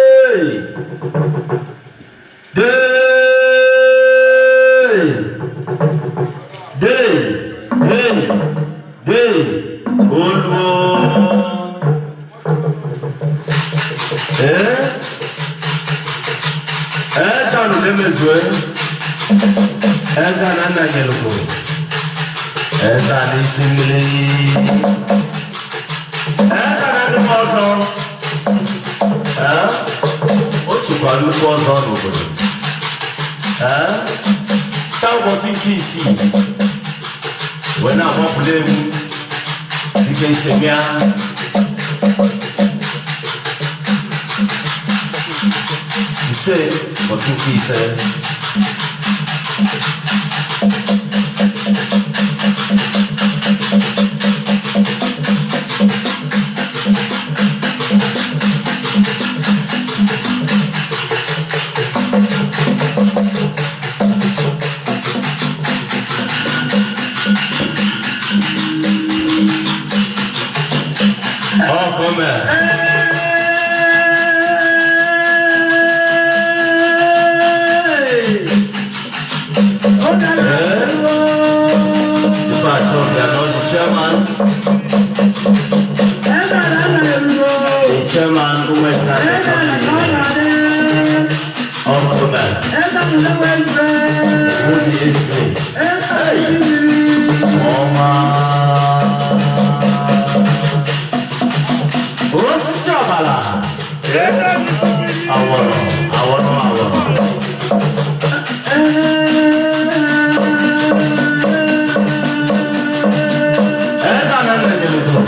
Dee! Dee! Dee! Dee! Dee! Oluo! Ee? Eze anụ na-emezue. Eze na nna nyelụgo. Eze na isi mmiri. Eze na nnukwu ọzọ. Ee? O chikwara nnukwu ọzọ n'obodo. Ee? Taa ụbọchị nke isii wee na-agbapụla egwu dịka isi bịa. Ise ụbọchị nke ise. Ọ kome. Ife achọ bịa na the chairman, the chairman Uwesa Ọ kome. Obi Ezbe. Ọnwa. Osisi ọbara. Awọrọ, awọrọ, awọrọ. Eze anaghị enyere udo.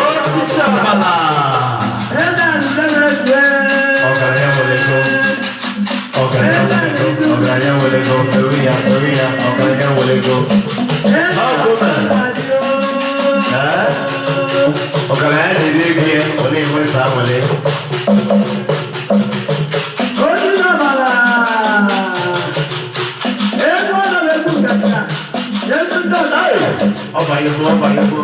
Osisi ọbara. Ọgaranya nwere ego. Ọgaranya nwere ego. Ọgaranya nwere ego. Fewe ya, fewe ya. Ọgaranya nwere ego. Ee? Ọgaranya na-eri ego ya, ọ na-enwe nsọ aṅụrị. Ọ banyekwu, ọ banyekwu.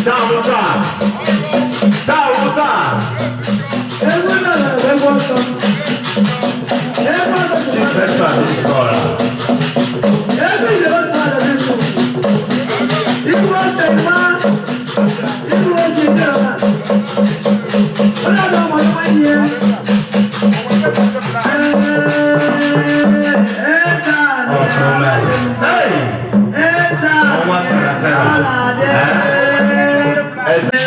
Taa taa. Taa taa. Chief Veteran is Nora. Ọ̀túnmẹ̀. Hey! Ọnwa tara tara. Eh? Eze.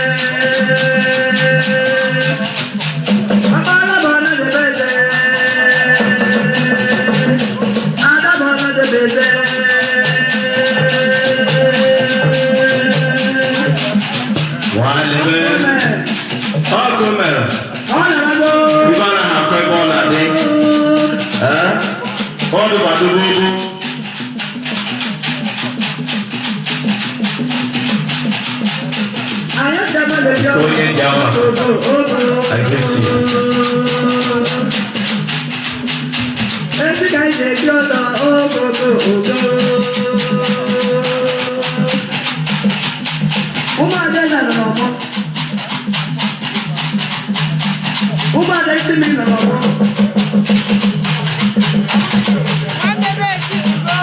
Nwalebe. Ọkụ mere. Ibe a na-akọ ebe ọ na-adị. Eh? Ọ dịbadoro ugwu. Onye ji ama. I greet you. Ụmụada isi mmiri nọ n'ọgbọ. Nwanne m ejigo.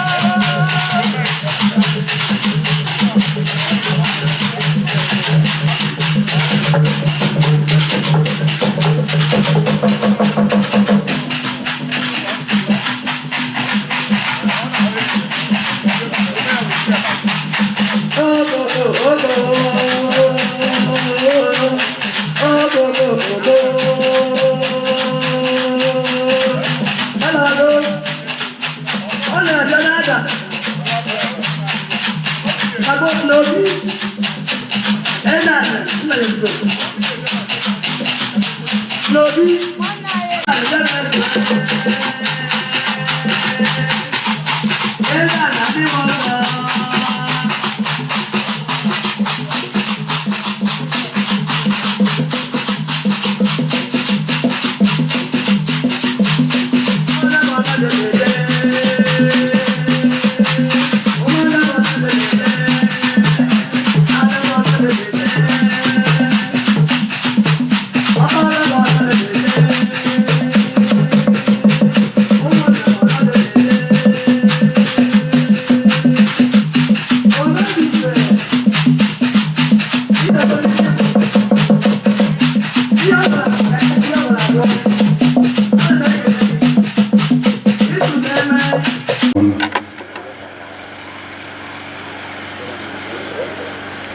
Ọ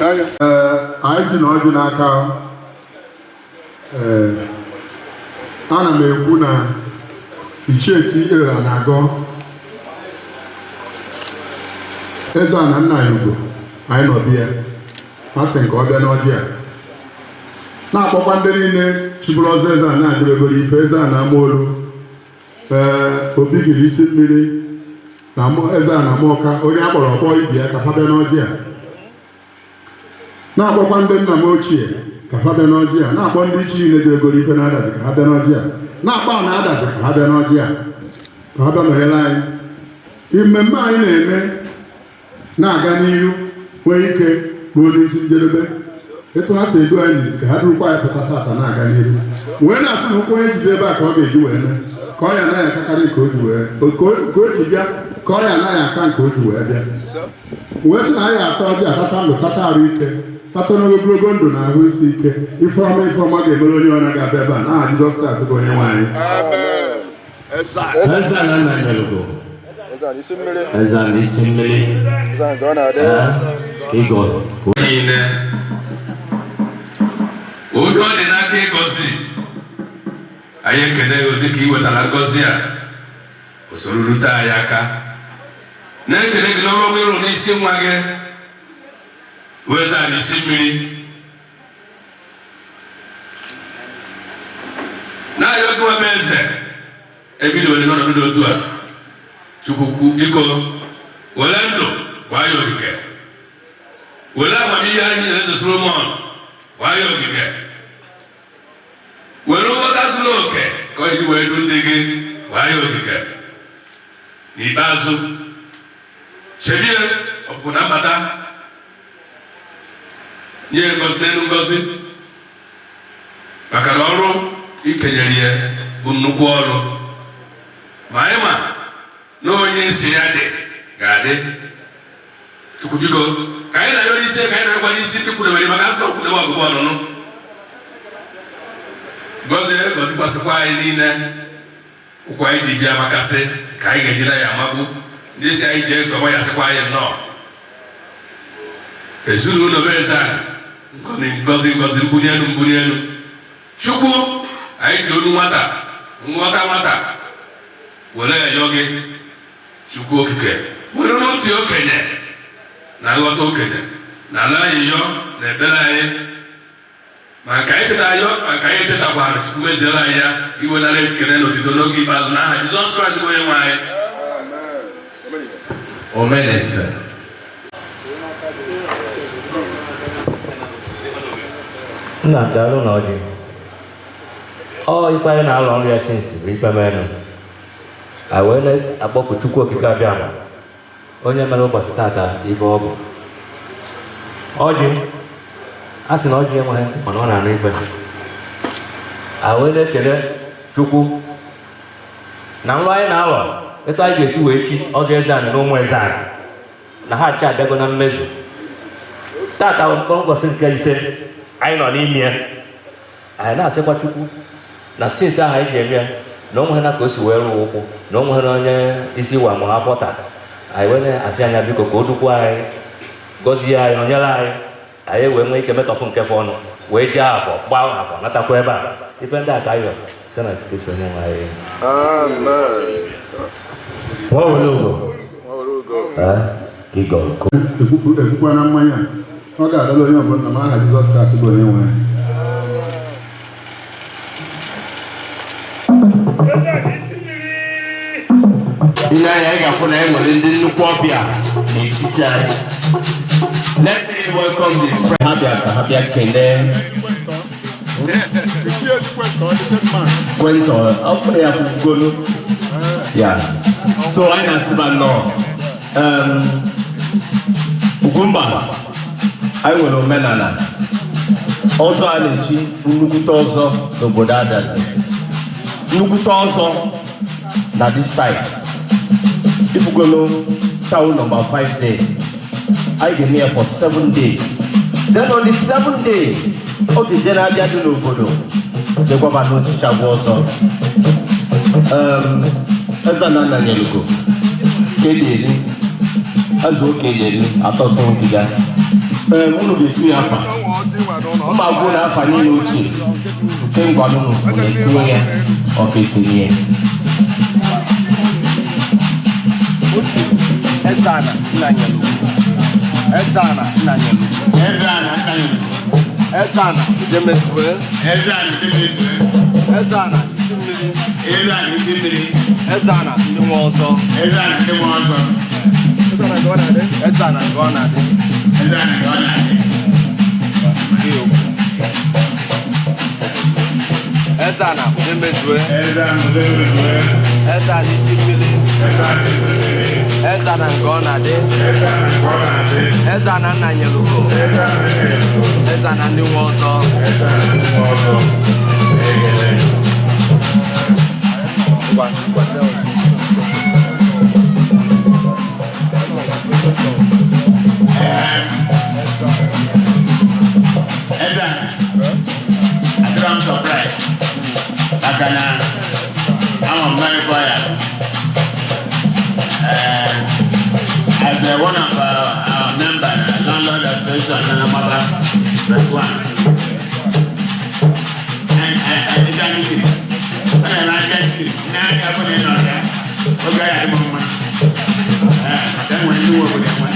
Ee, anyị ji na ọjị n'aka. Ee, ana m ekwu na Ichie T.A. na-agọ eze a na nna ya ugbo anyị nọ bịa a sị nke ọ bịa n'ọjị a na-akpọkwa ndị niile chiburu ọzọ eze a na-adịbegoro ife eze a na-ama olu. Ee, obi giri isi mmiri na eze a na amaọka onye a kpọrọ ọkpọ ibi ya ka fa bịa n'ọjị a, na-akpọkwa ndị nna m ochie ka fa bịa n'ọjị a, na-akpọ ndị ichie niile jegoro ife na-adazi ka ha bịa n'ọjị a, na-akpọ a na-adazi ka ha bịa n'ọjị a, ka ha bịa nọnyere anyị mmemme anyị na-eme na-aga n'iru, nwee ike ruo n'isi njedebe etu ha si edu anyị n'izi ka ha durukwa anyị pụta tata na-aga n'iru, wee na-asị na ụkwụ onye ji bịa ebe a ka ọ ga-eji wee mee ka ọ ya anaghị akakarị nke o ji wee ka o ji bịa, ka ọ ya anaghị aka nke o ji wee bịa, wee sị na anyị atọ ọjị atata ndụ, tata arụ ike, tata n'ogologo ndụ na ahụ isi ike, ifeọma ifeọma ga-emere onye ọna ga-abịa ebe a n'aha Jizọs Kraịst bụ onye nwe anyị. Eze na nna nyelugo. Eze na isi mmiri. Ịgọ. Niile onye ọ dị n'aka ịgọzi anyị, ekene gị dịka ị wetara ngọzi a usoro rute anyị aka, na-ekele gị n'ọrụ ọma ịrụ n'isi nwa gị weza n'isi mmiri, na-arịọ gị nwa m eze ebidowere n'ọnọdụ dị otu a. Chukwukwu, biko were ndụ gbaa ya ogige, were amamihe anyị nyere eze Solomon gbaa ya ogige, were nghọta zuru oke ka ọ ji wee du ndị gị gbaa ya ogige. N'ikpeazụ, chebie ọpụpụ na mbata, nye ngọzi n'elu ngọzi, maka na ọrụ ikenyere ya bụ nnukwu ọrụ, ma anyị ma na onye isi ya dị ga-adị. Chukwu, biko, ka anyị na-ayọ n'isi, ka anyị na-agwa n'isi ndị kwudebere, maka asị na okwudebe ọgụgụ ọnụnụ. Gọzie, gọzikwasịkwa anyị niile. Ụkwụ anyị ji bịa makasị ka anyị ga-eji na ya amagbu ndị si anyị jee gọba ya, sịkwa anyị nnọọ. Ezinụlọ bụ eze anyị, ngọzi, ngọzi, mbuli elu, mbuli elu. Chukwu, anyị ji olu nwata, nghọta nwata were yọọ gị. Chukwu okike, were ntị okenye na nghọta okenye na ala ayịyọ na ekpere anyị, ma nke anyị cheta ayọ, ma nke anyị echetakwara. Chukwu, meziere anyị ya, iwenara ekele na otito n'oge ikpeazụ, n'aha Jizọs Kraịst bụ onye nwe anyị. Omenefe. Nna, daalụ na ọjị ọ ife anyị na-alụ ọrụ ya since bụ ikpe menụ a wee na-akpọku Chukwu okike abịa ma onye mere ụbọchị tata ife ọ bụ ọjị. A sị na ọjị enweghị ntị, mana ọ na-anụ ife. A wee na-ekele Chukwu na nrọ anyị na-alọ, etu anyị ga-esi wee chi ọzọ eze anyị na ụmụ eze anyị na ha nche abịago na mmezu. Tata bụ mkpụrụ ụbọchị nke ise anyị nọ n'ime ya. Anyị na-asịkwa Chukwu na since ahụ anyị ji eme ya na o nweghị na ka o si wee rụọ ụkwụ na o nweghị onye isi wa ma afọ taa. Anyị wee na-asị anya, biko, ka o dukwa anyị, gọzie anyị, nọnyere anyị, anyị wee nwee ike metọfụ nke fọ ọnụ wee jee afọ gbaa afọ natakwa ebe a. Ife ndị a ka anyị rịọ site na Kristo onye nwe anyị. Nwa olugo. Ịgọ. Ekwukwa na mmanya a ọ ga-adala onye ọbụla ma aha Jizọs Kraịst bụ onye nwe anyị. Ile anya, ị ga-afụ na e nwere ndị nnukwu ọbịa n'etiti anyị. Let me welcome the ha bịa ka ha bịa kelee kwentọ ọ bụrụ ya kwugolu ya. So anyị na-asịba nnọọ. Ugwumba, anyị nwere omenala ọzọ a na-echi nnukwute ọzọ n'obodo Adazi, nnukwute ọzọ na this side. Ifugolo town number 5 day, anyị ga-eme ya for 7 days. Then on the seventh day, oge je na-abịa dị n'obodo jekwaba n'ochicha bụ ọzọ. Eze na nna nyelugo kedieri eze okenyeri atọtọ ngịga. Unu ga-etu ya afa mma gwụ na afa niile ochie nke ngwanụnụ unu etinye ya ọka esonye ya. Ezana Nnanyelu. Ezana Nnanyelu. Ezana Nnanyelu. Ezana Idemezue. Ezana Idemezue. Ezana Isi Mmiri. Ezana Isi Mmiri. Ezana Ndị Nwe Ọzọ. Ezana Ndị Nwe Ọzọ. Ezana nke ọ na-adị. Ezana nke ọ na-adị. Ezana Udemezue. Ezana Udemezue. Ezana Isi Mmiri. Ezana Isi Mmiri. Ezana nke ọ na-adị. Ezana nke ọ na-adị. Ezana Nnanyelugo. Ezana Nnanyelugo. Ezana Ndị Nwe Ọzọ. Ezana Ndị Nwe Ọzọ. Ekele. Ngwa, ngwa, tell me. Ezana, adịrọ m surprise maka na ama m very ya. As one of our member na landlord association na Amaba branch one. And ịga n'ikiri, ọ na-eme aka nkiri, na-anya bụ na ị nọ ya, oge ya adị m mma. Maka enwere ndị nwe obodo enwe.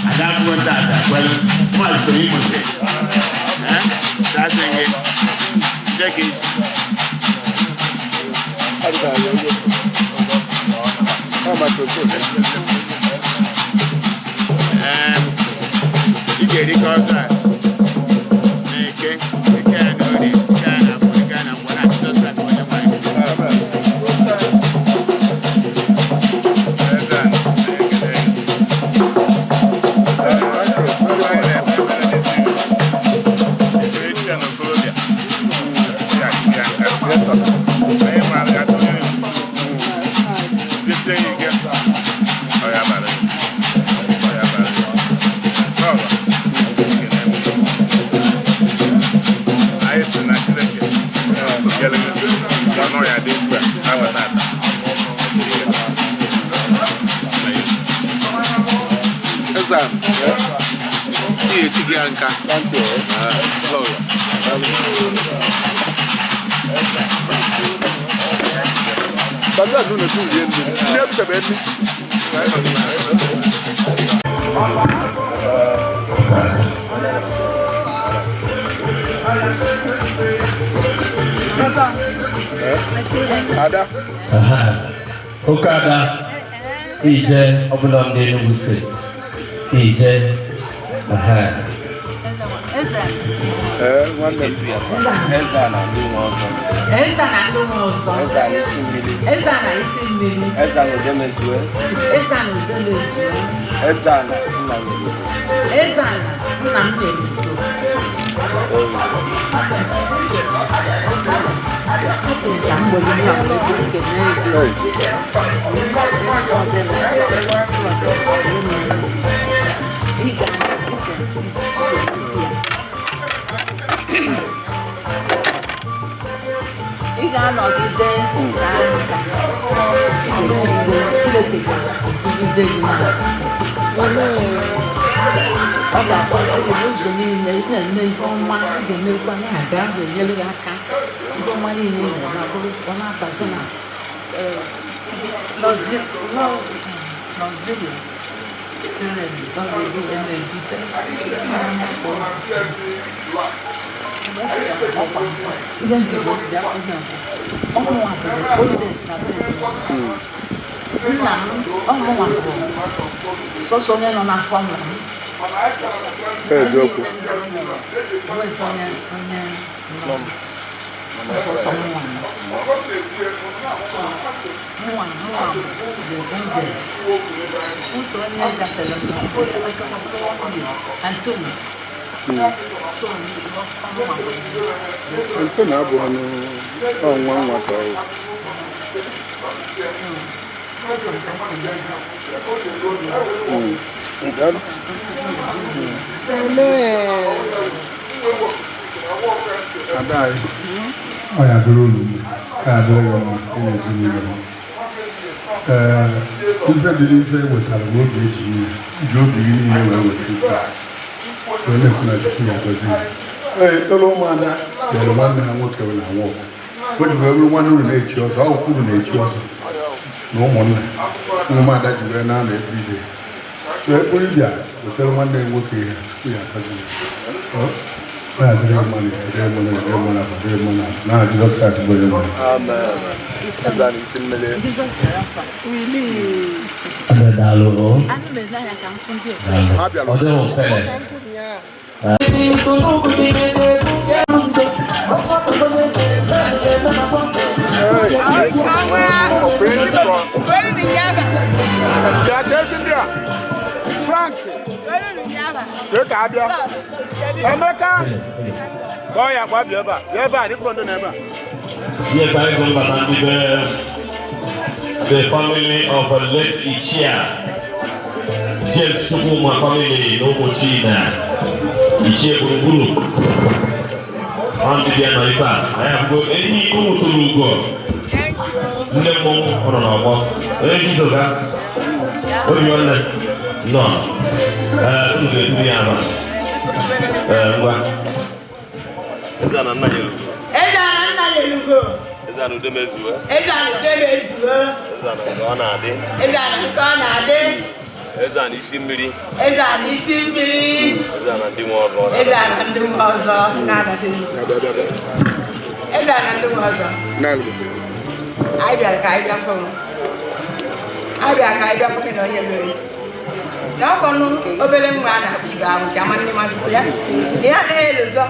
Ada akwụkwọ ntaata kwelu, mụ azụtara Imo Steeti. That's it. Jẹ́ kí. Ị ga-erikọ ọzọ a na-eke eke ya n'orie, eke ya na afọ, eke ya na nkwọ na Jizọs Kraịst onye nwe anyị. Eze a na-ekele gị. Anyị na-ekpe ekpere n'isi gị. Isi isi ya n'okorobịa. Ya ya nka. Anyị maara ya tụnyere gị. Jisie ya ike. Ọ ya bara gị. Ọ ya bara gị. Lọlọ, ekele m gị. Anyị sị na Chineke nyere gị ka ọ nọ ya dị mkpa na nweta ata. Ezana. Ihe echi gị ya nka. Lọlọ. Bàbá àdúgbò tún yé mi. Ní ẹbí tẹ̀bẹ̀ ẹbí. Ada. Oke ada ije ọbụla ndị Enugu steeti ije. Aha. Ee, nwanne m. Ezana Ndị Nwe Ọzọ. Ezana Ndị Nwe Ọzọ. Ezana Isi Mmiri. Ezana Isi Mmiri. Ezana Udemezue. Ezana Udemezue. Ezana Nnanyelugo. Ezana nna m nyere. Asị m ka m gbere m ya wee kelee gị. Ọ dịla. Ị ga-esi ya. Ị ga-anọgide na nka. Chineke ga-edugide gị na ọ ga-akwụsị gị n'ụzọ niile. Ị na-eme ihe ọma, ị ga-emekwa na-aga, ọ ga-enyere gị aka. Ihe ọma niile ị na-eme abụrụ ọ na-abazi na luxurious. Ọ ga-ebu na-ebute. Ọkwa ihe nke bụ bịa ihe ọmụnwa bụ oldest na be ezinụlọ nna m. Ọmụnwa bụ sọsọ onye nọ n'afọ nna m. Eziokwu. Nwezi onye nọ sọsọ mụnwa nọ. So mụnwa bụ the oldest. Ụsọ onye gafere m bụ Anthony. So mụnwa bụ Antoni abụghị ọnụ ọnwa nwa ka ọ bụ. Sọ ka anyị. Daalụ. Ada anyị, ọ ya dịrị unu mma, ọ ya dịrị gị mma, ị na ezinụlọ m. Ee, ife dị n'ife wetara bụ obi eji ihe iji obi gị niile wee weta ife a wee na-ekwu na Chukwu ya agọzi ya. Ee, ekpere ụmụada bịara nwanne ha nwoke na nwoke o ji wee bụrụ nwanne unu na-echi ọzọ, ọ unu na-echi ọzọ na ụmụnna ụmụada ji wee na-anọ everyday. So ekpere ịbịa wetara nwanne ya nwoke ihe, Chukwu ya agọzi ya. Ọ ya dịrị mma na dịrị mma na dịrị mma na dịrị mma na na Jizọs Kraịst bụ onye nwe. Amen. Eze a na isi mmiri. Jizọs nyere afa. Ada, daalụ o. Ana m ele anya ka m fụ ndị otu. Ha bịara. Ọ dịghị mfe. Bịa ka ezi ndị a. Frank, kee ka abịa. Emeka, kpọọ ya gba bịa ebe a. Bịa ebe a, dị front na ebe a. Yes, I go back to the family of late Ichie James Chukwuma family n'Ụmụchina Ichie gburugburu. Ọ ndị bịa nọ ife a, anyị abụgo enyi ụmụ tụrụ ugo ndị mmọnwụ nọ n'ọgbọ onye Jizọs ha obi nwanne nọ. Ee, unu ga-eburu ya ama. Ee, ngwa. Eze a na nna ya erugo. Eze ala nna ya erugo. Eze a na udo mezuo. Eze ala udo mezuo. Eze a na nke ọ na-adị. Eze ala nke ọ na-adị. Eze a na isi mmiri. Eze ala isi mmiri. Eze a na ndị nwe ọzọ. Eze ala ndị nwe ọzọ na-adị. Bịa, bịa, bịa, bịa. Eze ala ndị nwe ọzọ. Naanị. Anyị bịara ka anyị bịa fụ m. Anyị bịara ka anyị bịa fụ gị na onye mere. Na ọkọnụ obere nwa a na-akpọ ibe ahụ chi ama ndị mazịkwa ya. Na ya anaghị elozọ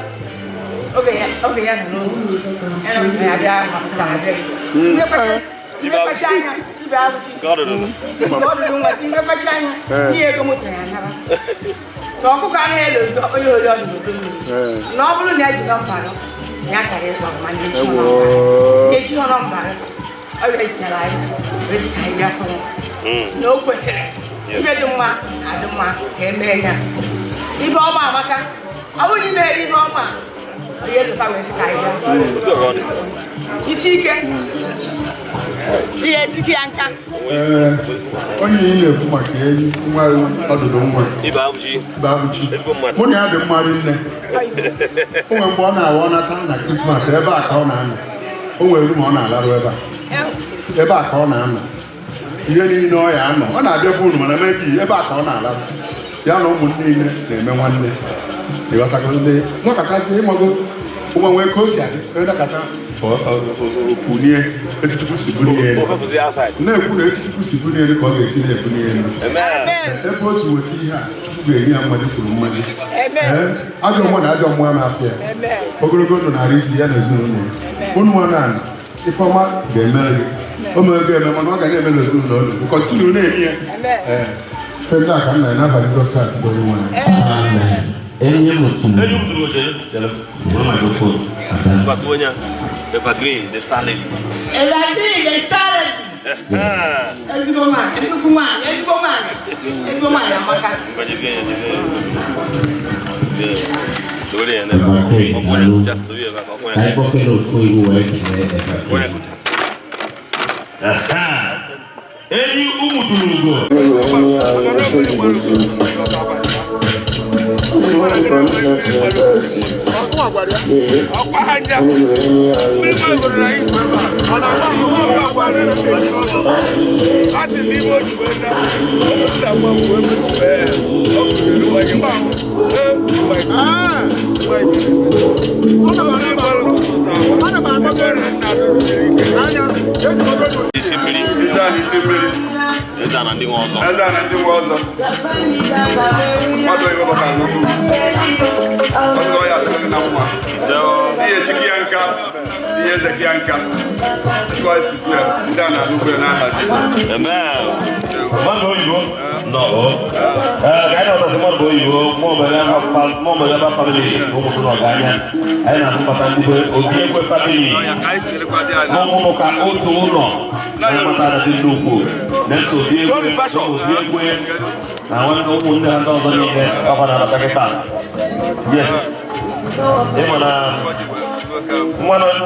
oge ya nọ n'ụlọ. Ya nọ ya bịa mapụtara bịa gị. Ilekwacha anya ibe ahụ chi. Nke ọ dụrụ. Si nke ọdụdụ nwa si ilekwacha anya ihe ego moto ya nara. Na ọkụkọ anaghị elozọ onye ori ọdụdụ mmiri. Na ọ bụrụ na eji nọmba gị, ya kara ịkpọ ma ndị echi nọmba gị. Echi nọmba gị, ọ bịa isinyere anyị wee sị ka anyị bịa fụrụ na o kwesịrị ibe dị mma adị mma ka emee ya. Ibe ọma amaka, ọ bụrụ na ị mere ibe ọma, onye lụta wee sị ka anyị bịa. Otu ọ dị. Isi ike ihe etiti ya nka. Ee, onye ị na-ekwu maka enyi nwa ọdụdụ nwa Ibe abụchi. bụ Abụchi. Ezigbo mmadụ. Mụ na ya dị mma rinne. O nwere mgbe ọ na-awa ọ nata na Krismas, ebe a ka ọ na-anọ. O nwere room ọ na-alarụ ebe a, ebe a ka ọ na-anọ ihe niile ọ ya anọ. Ọ na-abịa bụ unu, mana mebi ebe a ka ọ na-alarụ ya na ụmụ niile na-eme nwanne. Ịghọtago? Ndị nwakọtazi ịmago ụmụ nwee ka o si adị, onye nakọta kunie etu Chukwu si bulie elu. Ofefuzi outside. Na-ekwu na etu Chukwu si bulie elu ka ọ ga-esi na-ebuli elu. Amen. Ebe o si weta ihe a, Chukwu ga-enye ya mmadụ kwuru mmadụ. Amen. Ee, ajọ mmụọ na ajọ mmụọ na-afịa ya. Amen. Ogologo ndụ na-arụ isi ya na ezinụlọ ya. Unu nwa naanị ifeọma ga-emere gị, o mere gị eme, mana ọ ga na-eme n'ezinụlọ unu. Continue na-eme ya. Amen. Ee, ife ndị a ka m na n'abalị Jizọs Kraịst bụ onye nwe anyị. Amen. Enyi m tụrụ. Enyi m tụrụ oche. Chere. Were microphone. Gbatuo onye a. Evergreen, the star lady. Evergreen, the star lady. Ezigbo nwaanyị, nnukwu nwaanyị, ezigbo nwaanyị, ezigbo nwaanyị amaka. Ngwa, jizie ya, jizie ya. Jizie ya. Dowere ya n'ebe a. Evergreen, Ọkụ onye daalụ. kụcha, dobe ya ebe a ka ọkụ onye Ka anyị kpọkere ofu iwu wee kelee Ọkụ onye Evergreen. kụcha. Enyi ụmụ tụrụ ugo. Ọkwa ha nja. Mmiri mmadụ goro na anyị ebe a. Ọ na-agba Asị m ibe o ji wee na nna nwa m wee wee ọ kụziri onye nwa m. Ee, nwa Isi mmiri. Eze a na isi mmiri. Eze a na ndị nwe ọzọ. Eze a na ndị nwe ọzọ. Mmadụ onye batara n'ugwu. Ọzọ ya adịrị na mma. Ihe chiki ya nka, ihe eze ya nka. Chukwu anyị sikwu ya, ndị a na-alụ ugwu ya n'aha Jizọs. Amen. Mmadụ oyibo nọ o. Ee, ka anyị na-ọtasị mmadụ oyibo mụọbeleba family ụmụtụ na ọganya. Anyị na-ahụbata ndị be obi ekwe family. N'ụmụ ka otu ụlọ na-amata na dị nnukwu. Na-eso obi ekwe, obi ekwe na nwanne ụmụnne ha ndị ọzọ niile ọkwa na-abata kịta. Yes. Ịma na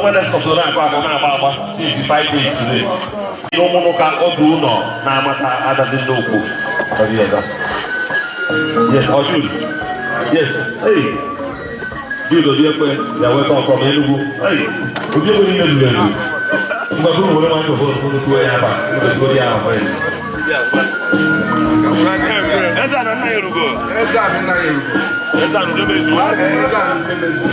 nwanne sọsọ na-akụ akụ na-agba agba since 5 days today. Ụmụ ka otu ụlọ na-amata adazi nnukwu. Yes, or Jude. Yes. Hey. Jude Obiekwe, you are welcome from Enugu. Hey. Obiekwe niile ruru eru. Ngwa bụrụ were microphone unu tuo ya aba. Unu tuo ya aba first. Eze a na nna ya erugo. Eze a na nna ya erugo. Eze a na udo mezuo. Eze a na udo mezuo.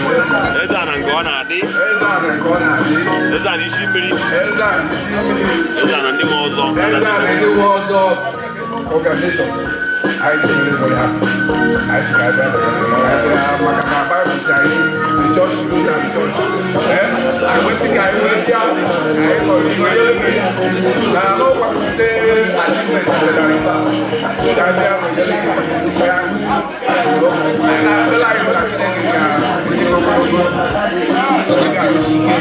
Eze a na nke ọ na-adị. Eze a na nke ọ na-adị. Eze a na isi mmiri. Eze a na isi mmiri. Eze a na ndị nwe ọzọ. Eze a na ndị nwe ọzọ. Organization. Anyị dị very happy. Anyị sị ka anyị bịa maka na Bible sị anyị rejoice with those that rejoice. Anyị wee sị ka anyị wee bịa anyị nọ nọnyere gị na n'ọkwapụte achievement wetara ife a. Ka anyị bịa nọnyere gị ya. Anyị na-akpere anyị bụ na Chineke ga-enye gị ogologo ị ga-arụsi ike.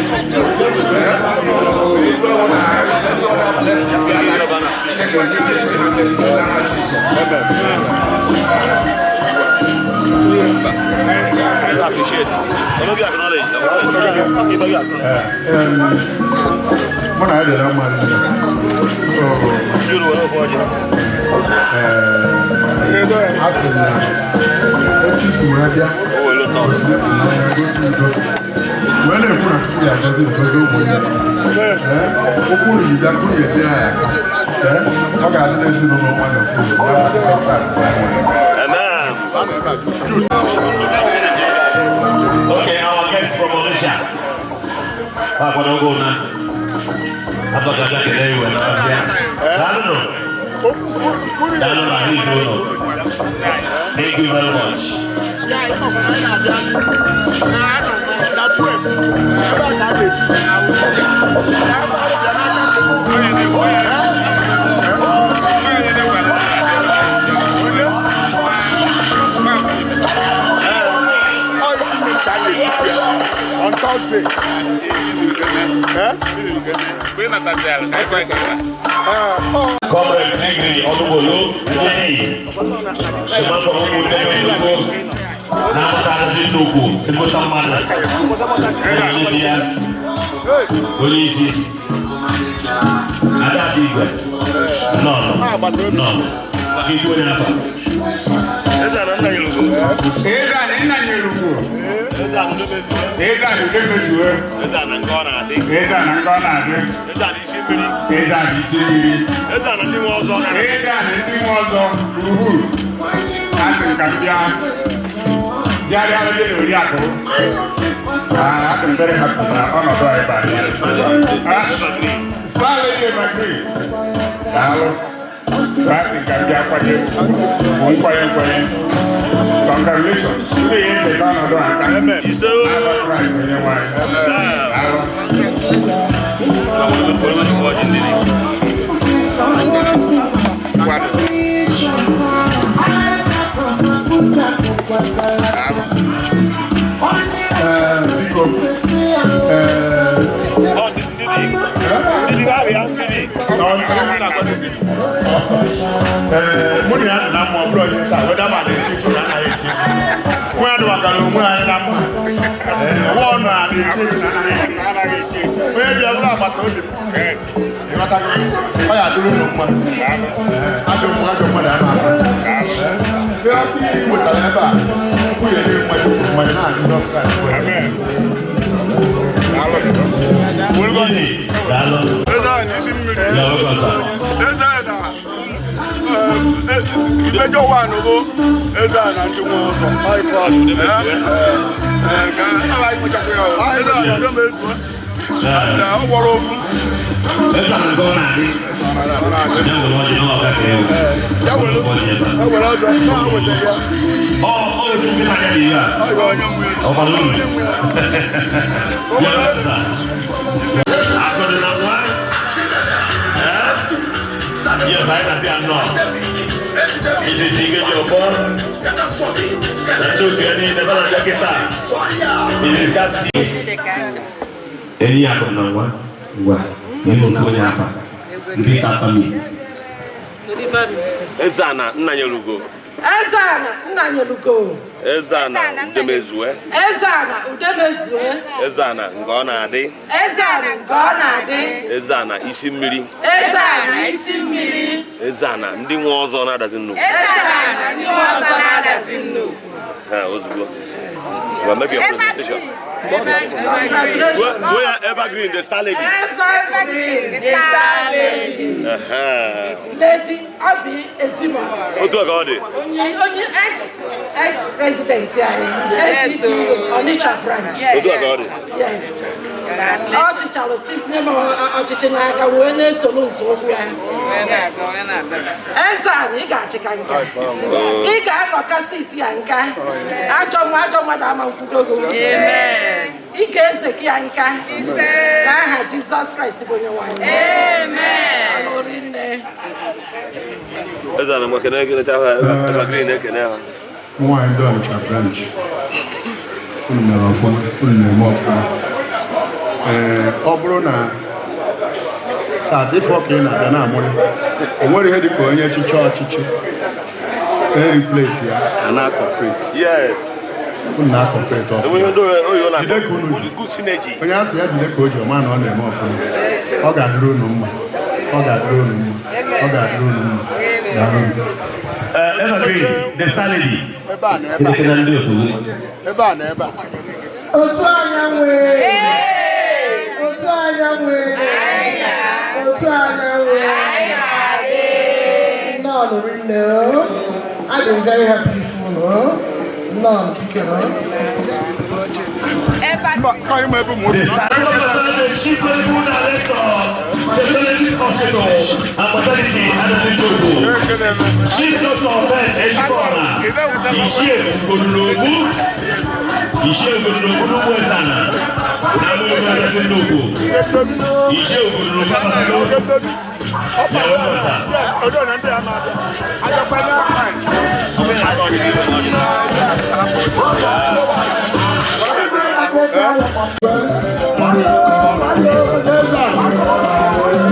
Ife ọbụla anyị blessing bịa na Chineke ga-enye gị ha n'aha Jizọs. Appreciate. Onogi acknowledge. Mụ na ya dị na mma nne. So, Jude were ofe ọjị. Ee, a sị na otu isi wee bịa gosi ịfụnanya, gosi udo, wee na-ekwu na Chukwu ya agọzi ngozi ụmụnne. Ee, okwu unu yi bịa kwuru ya ebere anyị aka. Ee, ọ ga-adị n'ezinụlọ mmadụ kwuru n'aha Jizọs Kraịst bụ anyị nwere. Amen. Okay, our guest from Malaysia. Akwadogo na. Abagaja kele iwe na abịa. Daalụ nụ. Daalụ na ahụ ibe ụlọ. Thank you very much. Na 12 ebe a ka a ga-eji. On Thursday. Eh? Comrade Gregory Olubolu, Ndidi. Sumafọ ụmụnne Enugu. Na-amata ndị nnukwu, ezigbote mmadụ. Na-enye di ya. Onye isi. Adasi Igwe. Nọ. Nọ. Maka ikwu onye afa. Eze a na nna ya erugo. Eze a na nna ya erugo. Eze a na udo mezuo. Eze a na nke ọ na-adị. Eze a na nke ọ na-adị. Eze a na isi mmiri. Eze a na isi mmiri. Eze a na ndị nwe ọzọ. Eze a na ndị nwe ọzọ gburugburu. A sị m ka m bịa jegharịa gị na oriakụ. Ah, I'm very happy na ọnọdụ anyị bara ya. Ah, Star Lady Evergreen. Daalụ. So a sị m ka m bịa kwanye nkwanye nkwanye. Congratulations. Ndị ya echeta ọnọdụ a nka. N'aha Kraịst onye nwe anyị. Daalụ. Ee, biko, ee, Ee, mụ na ya dị na mma ọ bụrụ onye taa weda ma na-eche eche na anaghị eche eche. Mụ ya dụwakara onwe anyị na mma. Ee, ọwa ọnụ a na-eche eche na anaghị eche eche. Onye bịa bụrụ agbata obi m. Ịghọtago? Ọ ya adịrị unu mma. Ee, ajọ mma ajọ mmadụ a na-asa. Ee, ihe aka ị wetara ebe a, Chukwu ya enye mmadụ mmadụ na Jizọs Kraịst. Daalụ. Eze a na isi mmiri. Yeah, welcome, sir. Eze na Major one bụ eze na ndị nwe ọzọ. Ka ala ikpochapụ ya o. Eze na ndị nwe ezuo. Na ọ gwọrọ ofu. Eze na nke ọ na-adị. Ya were ọjị na ọ gafere ewu. Ya were ya were ọzọ. Ya weta ya. Ọ otu ndị na-anya dị ya. Ọ ga onye nwe. Ọ bara uru. Ya welcome, sir. Akụ dị na nwa. Yes, anyị na-abịa nnọọ. Izizi ike ji ọkpọ. Na ndị otu ya niile ba na-abịa kịta. Izizi kasị. Eri akụ na nwa. Ngwa. Nye otu onye afa. Repeat after me. Eze ana nna nyelugo. Eze ana nna nyelugo. Eze ana udemezue. Eze ana udemezue. Eze ana nke ọ na-adị. Eze ana nke ọ na-adị. Eze ana isi mmiri. Eze ana isi mmiri. Eze ana ndị nwe ọzọ na-adazi nnukwu. Eze ana ndị nwe ọzọ na-adazi nnukwu. Ha ozugbo. Well, make your presentation. Congratulations. Go ya Evergreen, the star lady. Evergreen, the star lady. Lady Obi Ezima. Otu a ka ọ dị. Onye ex president anyị, ATP Onitsha branch. Otu a ka ọ dị. Yes. Ọ chịchara nye m ọchịchị n'aka wee na-esoro nzọụkwụ ya. Eze anyị, ị ga-achị ka nka. Ị ga-anọka siti ya nka. Ajọ nwa ajọ mmadụ ama nkwudo gị. Ị ga-eze gị ya nka. N'aha Jizọs Kraịst bụ onye nwe anyị. Amen. Rinne. Eze ana ngwa kene kene ha Evergreen ekene ha. Nwaanyị ndị Ọnịcha branch, unu mere ọfụma, unu na-eme ọfụma. Ee, ọ bụrụ na tata ife ọka ị na-abịa na-amụrị, o nwere ihe dị ka onye echichi ọchịchị e replace ya a na-acooperate. Yes. Unu na-acooperate Enwe ihe ọfụma. ndị oyibo Jide ka unu na-akpọ ji. good synergy. Onye a sị ya jide ka o ji, ọma na ọ na-eme ọfụma. Ọ ga-adịrị unu mma, ọ ga-adịrị unu mma, ọ ga-adịrị unu mma. Daalụ. Evergreen, the star lady. Ebe a na ebe a. Kene ndị otu gị. Ebe a na ebe a. Otu anya nwee. Otu anya nwee. Otu anya nwee. Nnọọ rinne o. Adị m very happy for unu o. Nnọọ kike o. Ka anyị ma ebe ụmụ The Chief Medical Director, Specialty Hospital and Maternity Adazi Togo. Chief Doctor Ben Ejibona, Iṣẹ́ Ògbónúlógún, Iṣẹ́ Ògbónúlógún ló wọ ẹ̀sánà, n'amú ìlú Adazi Togo. Iṣẹ́ Ògbónúlógún pàtàkì yàrá mọ̀ta. Ọjọ́ náà ndị a na-abịa. Ajọkwa na Thank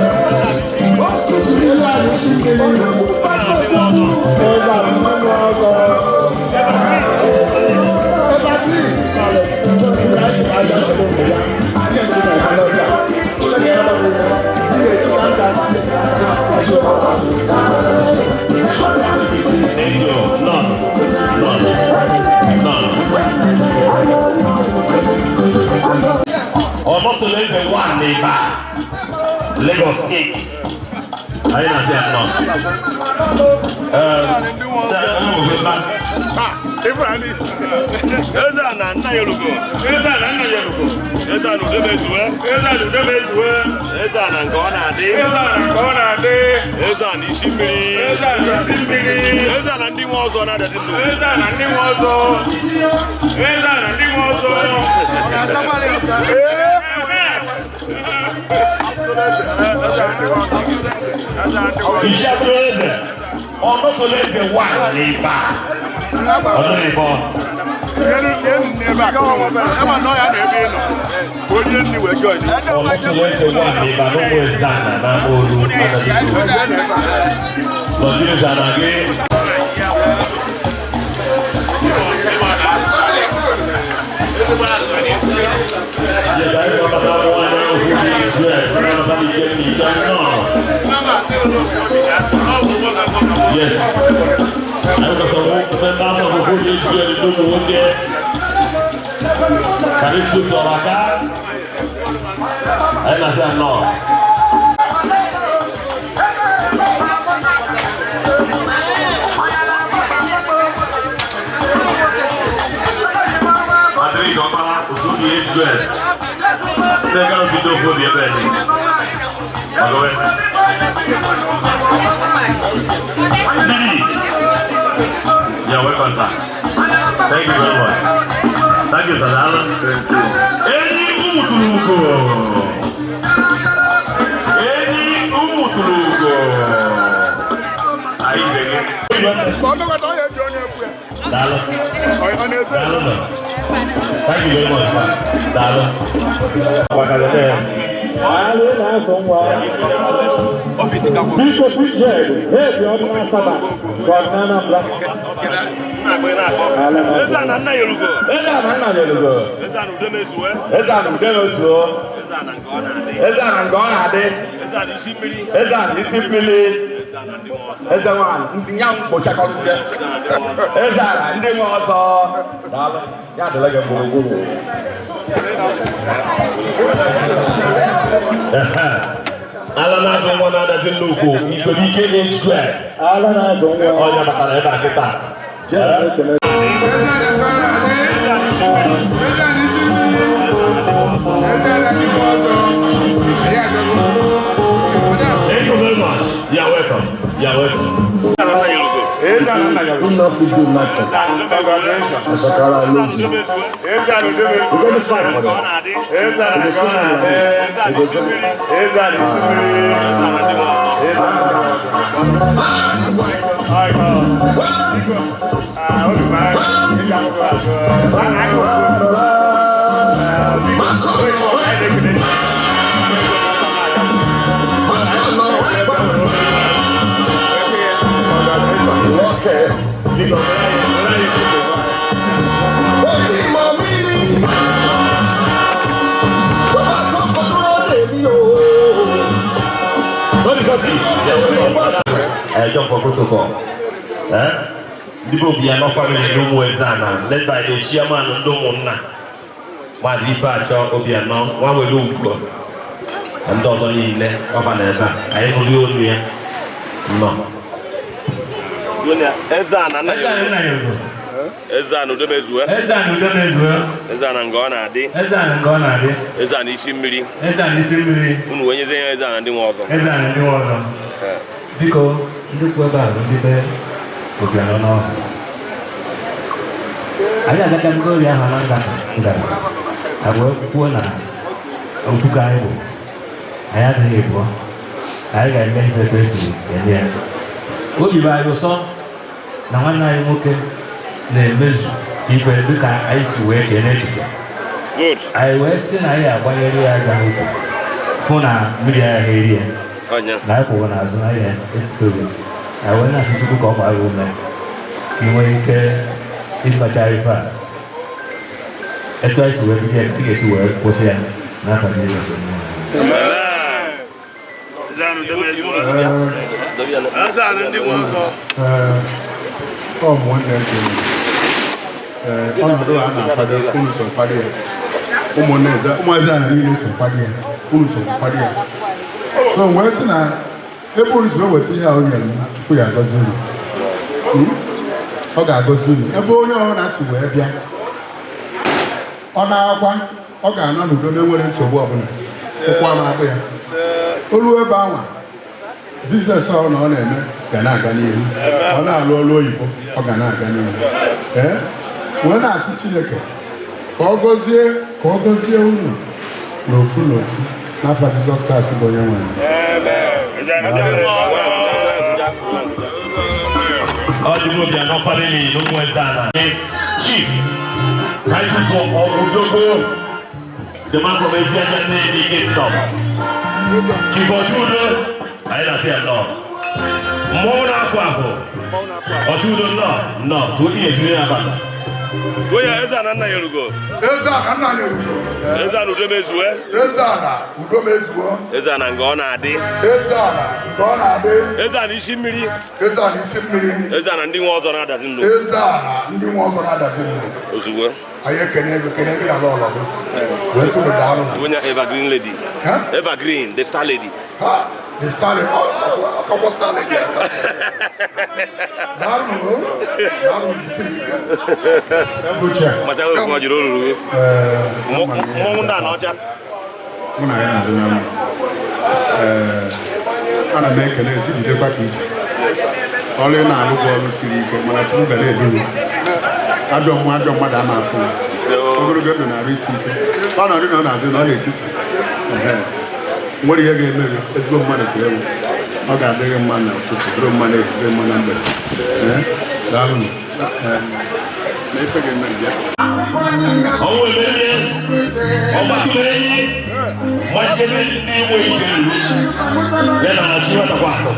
you. None. None. None. Ọmọtòló ibẹ̀ wà n'Ìbà, Lagos State. Ayé na-asị ya nọ. Eze ana nna nyelugo. Eze ana nna nyelugo. Eze ana udemezue. Eze ana udemezue. Eze ana nke ọ na-adị. Eze ana nke ọ na-adị. Eze ana isi mmiri. Eze ana isi mmiri. Eze ana ndị nwe ọzọ na-adadị ndụ. Eze ana ndị nwe ọzọ. Eze ana ndị nwe ọzọ. Iṣẹ́ tó eze, ọmọtòló ibẹ̀ wà n'Ìbà. Ọdún ìbọn. Ebe a Onye nni wee join. Ọmọtòló ibẹ̀ wà n'Ìbà n'ụmụ Ezana na Olu Adazi Togo. Lọ́dún Ezana gị. Yes. Anyị kwesịrị ndị afọ bụ onye ji eri n'ụmụ nwoke. Ka anyị si ụzọ maka. Anyị na-asị anọ. square. Ndị ga bido okwu obi ebe ni. Ọgọwe. Didi. You're welcome, sir. Thank you very much. Thank you, sir. Thank you. Enyi Umuturugo. Enyi Umuturugo. Anyị ga-enye. Daalụ. Daalụ nọ. Thank you very much, sir. Daalụ. Daalụ na-azụ nwa. Biko Bridgehead, head ọdụ Asaba, ka ọ na Anambra. Eze ana nna Yorugo. Eze ana nna Yorugo. Eze ana udo mezuo. Eze ana udo mezuo. Eze ana nke ọ na-adị. Eze ana nke ọ na-adị. Eze ana isi mmiri. Eze ana isi mmiri. Eze nwaanyị ndị ya mkpochakọrịsịa. Eze ana ndị nwe ọsọ. Daalụ. Ya adịla gị gburugburu. Ala na-azụ nwa na-adazi nnukwu Igwebuike age square. Ala na-azụ nwa. Ọnya batara ebe a kịta. Thank you very much. You are welcome. You are welcome. Asakara Loji. We got the sign for them. We go sing am like this. We go sing. John for protocol. Eh? Ndị bụ Obianọ family n'ụmụ Eze-Ana led by the chairman ndị ụmụnna Maazị Ifeachọ Obianọ nwa were ugo na ndị ọzọ niile ọba na ebe a anyị nụrụ olu ya nọ. Eze ana nna Yorugo. Eze ana udo mezuo. Eze ana udo mezuo. Eze ana nke ọ na-adị. Eze ana nke ọ na-adị. Eze ana isi mmiri. Eze ana isi mmiri. Unu wee nyezie ya eze ana ndị nwe ọzọ. Eze ana ndị nwe ọzọ. Biko ndị kwu ebe a bụ ndị be Obianọ n'ọhụụ. Anyị agachago ori ahụ na nga ngara. Ha wee kwuo na okwukwe anyị bụ anyị adịghị ebụọ. Anyị ga-eme ife etu esi eme ya. Obi bụ anyị ụsọ na nwanne anyị nwoke na-emezu ife dịka anyị si wee chee n'echiche. Anyị wee sị na anyị agbanyere ya aja n'ukwu fụ na mmiri agha eri ya. Na anyị kwụrụ n'azụ na anyị esoro. Anyị wee na-asị Chukwu ka ọ gbaa gị ume ka ị nwee ike ịfacha ife a. Etu anyị si wee bido ya, ị ga-esi wee kwụsị ya n'afọ Jizọs onye nwe anyị. Ọ bụ nwanne nke m. Ọnọdụ a na-akwado unu so kwado ya. Ụmụnne ụmụazị a niile so kwado ya. Unu so kwado ya. So wee sị na ebe unu si weta ihe a o nyere m, Chukwu ya agọzi unu. Ọ ga-agọzi unu. Ebe onye ọbụla si wee bịa, ọ na-akwa, ọ ga-anọ n'udo na-enwere nsogbu ọbụla. Ụkwụ ama akpụ ya. O ruo ebe anwa, business ọ na ọ na-eme ga na-aga n'ihu. Ọ na-alụ ọrụ oyibo, ọ ga na-aga n'ihu. Ee, wee na-asị Chineke ka ọ gọzie unu n'ofu n'ofu n'afọ Jizọs Kraịst bụ onye nwe anyị. Ọ dị m Obianọ family n'ụmụ Eze-Ana. Chief, Titus Ogudogbo, the man from Eziaja Nnewi Kingdom. Chief Ochudo, anyị na-asị ya nnọọ. Mmọnwụ na-akụ akụ. Ochudo nnọọ, nnọọ, ka onye ejiri ya abata. Onye eze ana nna Yorugo. Eze ana nna Yorugo. Eze ana udo mezuo. Eze ana udo mezuo. Eze ana nke ọ na-adị. Eze ana nke ọ na-adị. Eze ana isi mmiri. Eze ana isi mmiri. Eze ana ndị nwe ọzọ na-adazi nnukwu. Eze ana ndị nwe ọzọ na-adazi nnukwu. Ozugbo. Anyị ekene ego kene ego na lọlọ gị. Wee sị unu daalụ. Onye Evergreen lady. Evergreen, the star lady. Ha! The Stalin, ọkọkwọ Stalin dị aka. Daalụ o, daalụ jisiri ike. Matara okwu ọ jiri oruru gị. Mmọnwụ ndị a na ọcha. Mụ na ya na-adị na mma. Ee, ana m ekele esi jidekwa ka ije. Ọrụ ị na-alụ bụ ọrụ siri ike, mana Chukwu ga na-edu. Ajọ mmụọ, ajọ mmadụ ama afụ ya. Ogologo ndụ na-arụ isi ike. Ọ nọrị na ọ na-azụ na ọ n'etiti. Ehe. Nwere ihe ga-eme gị, ezigbo mmadụ ka ewu. Ọ ga-adị gị mma na ụtụtụ, dịrị mma n'ehihie, mma na mgbede. Ee, daalụ. Ee, na ife ga-eme gị bịa. Ọnwụ emerie, ọgbatụrụ enyi, machikebe ndị nwe ise iwu ya na chiwatakwa akụ,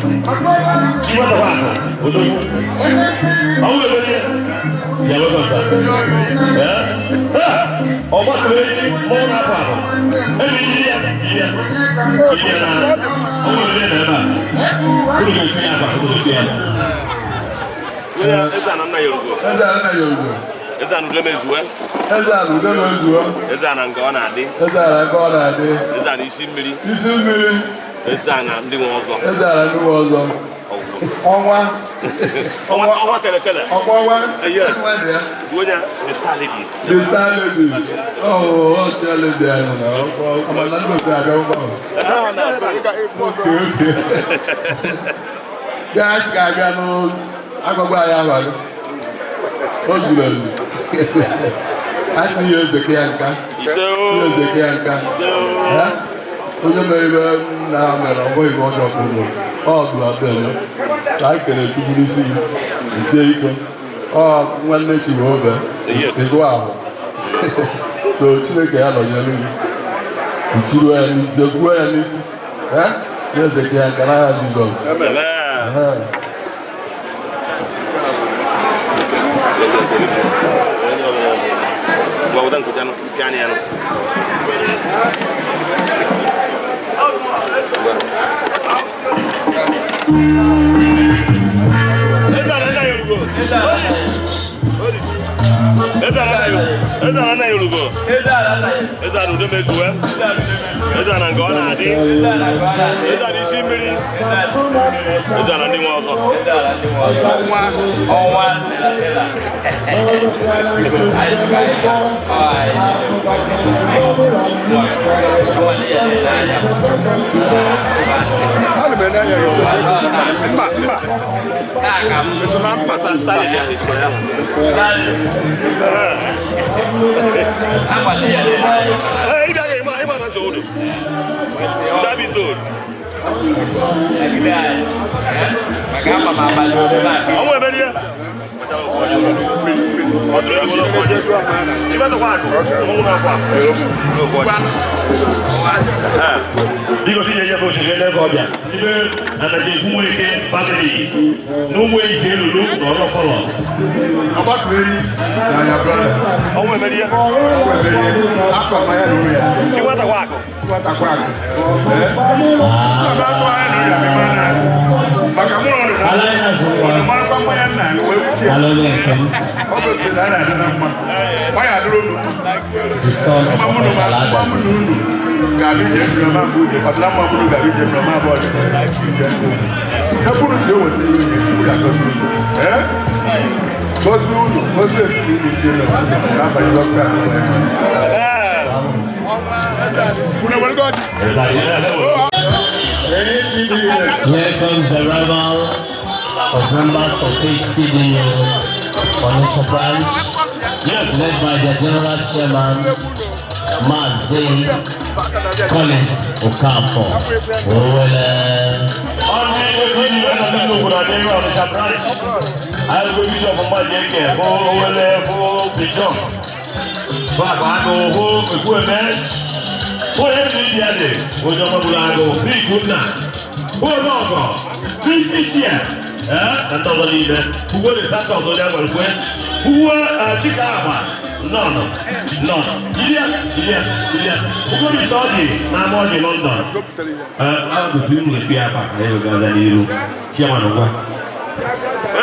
chiwatakwa akụ odogwu. Ọnwụ emerie ya welcome sir. Ee, ọgbatụrụ enyi, mmọnwụ na-apụ apụ, enyi yiri ya, yiri ya, yiri ya na ọnwụ emerie na ebe a unu ga-etinye ya akwa, unu ga-etinye ya. Eze ana nna ya orugo. Eze ana nna ya orugo. Eze ana udo mezuwe. Eze ana udo mezuwe. Eze ana nke ọ na-adị. Eze ana nke ọ na-adị. Eze ana isi mmiri. Isi mmiri. Eze ana ndị nwe ọzọ. Eze ana ndị nwe ọzọ. Ọnwa. Ọnwa, ọnwa tele tele. Ọkwa ọnwa. Yes. Ọnwa dị ya. Onye the star lady. The star lady. Oh, oh, star lady anyị na ọkwa ọma na ndị otu abịa ụgbọ. Okay, okay. Gas ga-abịa n'agwagwa anyị abalị. O zuru ezu. A sị ihe ezeke ya nka. Ihe ezeke ya nka. Onye mere ibe na mere ọ bụghị ọjọọ ka ụlọ. Ọ bụ abịa eme. Ka anyị kere Chukwu n'isi gị. Isie ike. Ọ nwanne chi bụ obe. Ịgụ ahụ. So Chineke ya nọnyere gị. Ichiruo ya n'isi, zekwuo ya n'isi. Ihe ezeke ya nka n'aha Jizọs. Eze ana nna ya orugo. Eze ana udo mezuwe. Eze ana nke ọ na-adị. Eze ana isi mmiri. Eze ana ndị nwe ọzọ. Ọnwa. Ọnwa. Biko si jeje fo jeje lẹ́kọ̀ọ́ ọbịa ibe anaghị ekwu nweke family n'ụmụ ise elulu na ọrụ fọlọ. Ọnwụ emerie. Chiwatakwa akụ. Chiwatakwa akụ. Maka mụ na ọnụ marakwa mmanya nna ya wee kwuchie. Ọ gosiri na a na-adị na mma. Ọ ya adịrị unu. Mma mụ na mma mụ na unu ga-abịa ije mmiri ọma bụ uje. Ọdịla mma mụ na ga-abịa ije mmiri ọma bụ ọdị. Ebe unu si eweta ihe onye Chukwu ga-agọzi unu. Ee? Gọzie unu, gọzie ezinụlọ unu ndị nọ n'afa Jizọs Kraịst bụ onye nwe. Unu enwere gọzi? Here comes the arrival of members of HCDU Onitsha branch, led by their general chairman, Mazi Collins Okafor. Owele.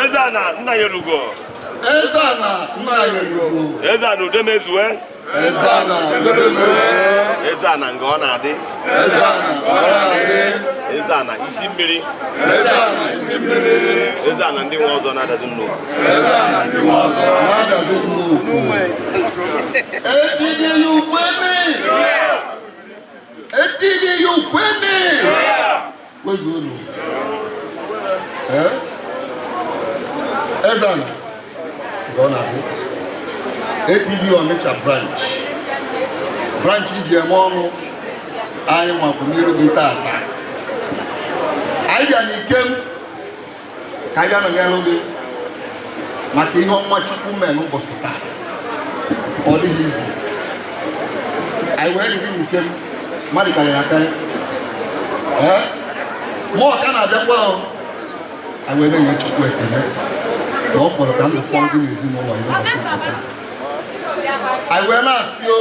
Eze ana nna ya elugo. Eze ana nna ya elugo. Eze ana udo mezue. Eze ana udo mezue. Eze ana nke ọ na-adị. Eze ana nke ọ na-adị. Eze Eze-Ana isi mmiri. Eze-Ana ndị nwe ọzọ na-adazi nnukwu. Na-adazi nnukwu. ATDU kwenu! ATDU kwenu! Kwezuonu. Ee? Eze-Ana nke ọ na-abụ ATDU Onitsha branch, branch iji eme ọnụ anyị makwụ n'iru gị tata. Anyị bịa n'ikem ka anyị bịa nọnyere gị maka ihe ọma Chukwu mee n'ụbọchị taa. Ọ dịghị izi anyị wee yiri n'ikem mmadụ karịrị akarị. Ee, mmụọ ka na-abịakwa o. Anyị wee na-enye Chukwu ekele na ọ kpọrọ ka ndụ fọrọ gị n'ezinụlọ ya n'ụbọchị nke taa. Anyị wee na-asị o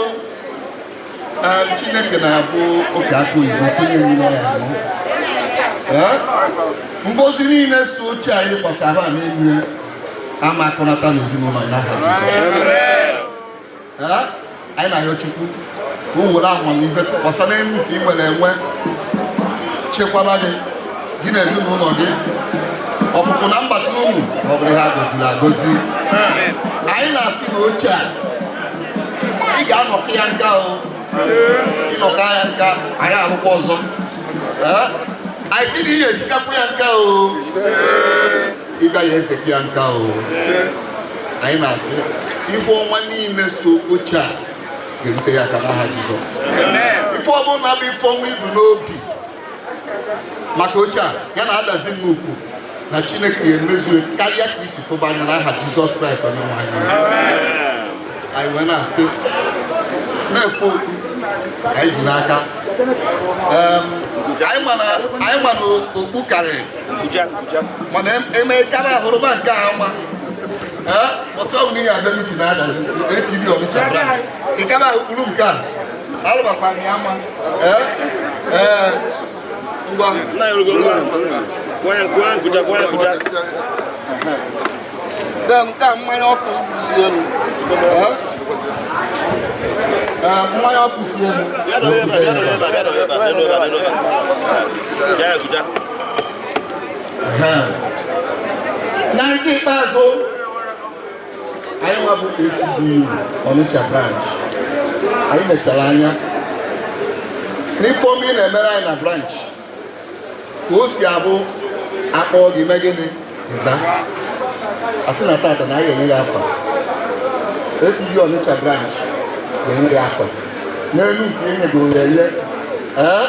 Chineke na-abụ oke aka oyibo kwenye mmiri ya ṅụọ. Ee, ngozi niile so oche anyị lekwasị ahụ a n'elu ya ama akọnata n'ezinụlọ ya n'aha Jizọs. Ee, anyị na-ayọ Chukwu ka o were amamihe tụkwasị n'elu nke ị nwere enwe, chekwaba gị, gị na ezinụlọ gị, ọpụpụ na mbata unu, ọ bụrụ ihe a gọziri agọzi. Anyị na-asị na oche a ị ga-anọkọ ya nka o, ịnọkọ ya nka anyị arụkwa ọzọ. Ee, anyị sị na ihe echikapụ ya nka o, ịbịa ya ezekwa ya nka o. Anyị na-asị ife ọnwa niile so oche a ga-erute ya aka n'aha Jizọs. Ife ọbụla bụ ife ọnwa ibu n'obi maka oche a ya na-adazi nnukwu na Chineke ga-emezu karịa ka isi tụba anya n'aha Jizọs Kraịst onye nwe anyị. Anyị wee na-asị na-ekwu okwu anyị ji n'aka. Anyị ma na okpu karịrị, mana emekara ahụrụba nke a ama. Ọsọ ọbụla ihe abịa meeting na-adazi ATD Onitsha branch, ịkara ahụ kpuru nke a alụbakwa ya ama. Ee, ngwa. Then nke a mmanya ọkụ si elu. Mmanya ọkụ si elu. Na nke ikpeazụ anyị nwa bụ ATDU Onitsha branch, anyị mechara anya n'ife ọma ị na-emere anyị na branch, ka o si abụ akpọọ gị mee gịnị nza asị na tata na anyị enye ya afa. ATDU Onitsha branch ga-enye ya afa n'elu nke enyegoro ya enye. Ee,